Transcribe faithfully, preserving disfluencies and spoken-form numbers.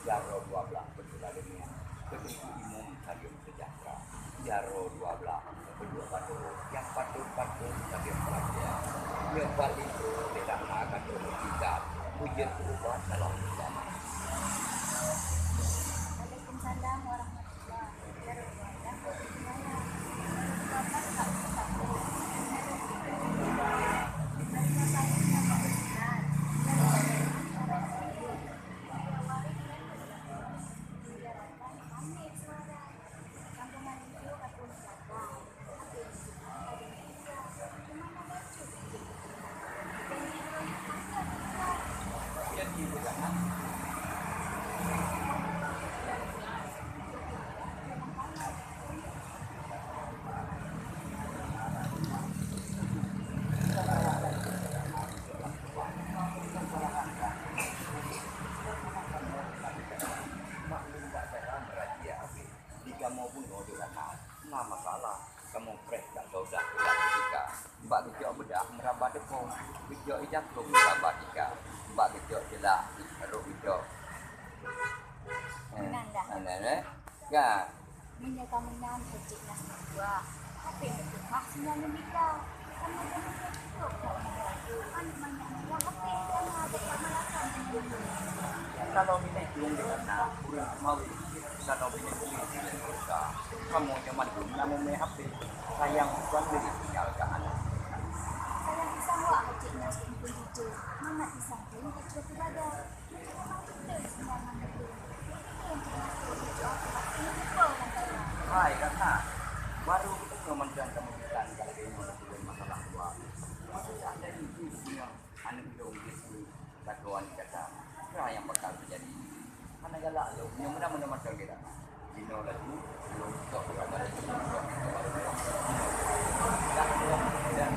Jaroe dua blaih beutôi laleueng nyan, keuneuk imum saleuem seujahtra. Jaroe dua blaih beudôh badoe, nyang patôt-patôt tabeuet peurhatian. Nyoe paléng lé Rahma ka troh kitab, beujeuet keu ubat dalam agama. Waalaikumsalam warahmatullahi wabarakatuh. Di kamoe bunoe di Rahma, na masalah. Kamoe preh that saudah ulat tika. Bak geucok beudak meuraba deupông, geucok ija krueng meuraba tika. Bak geucok jeulaih rhot geucok. Eh, Meunan dah. Meunan, eh? Ka. Meunyoe ka meunan, hana cit na seudua. Tapi meutuha singoh ngon mita. Kalau binéh ureuëng di sana, ureuëng mawi, sana binéh ureuëng di Indonesia. Kamoe nyoe mandum na meumé H P. Sayang bukan lé tinggal ka aneuk. Sayang pisang wak hajat nyan seumpun jijeuet. Mangat pisang pun hajat keubada. Hai kakak, baru geutanyoe mantong kamoe bisan ka lagée nyoe teupeue masalah dua. Maksud anda itu punya aneuk dong gitu, kata wali kata, apa yang bakal terjadi? Hana galak lom, nyoe meunan-meunan mantong geutanyoe. Jinoe laju, lôn cok keupada jinoe, cok keupada jinoe. Dah, dah, dah.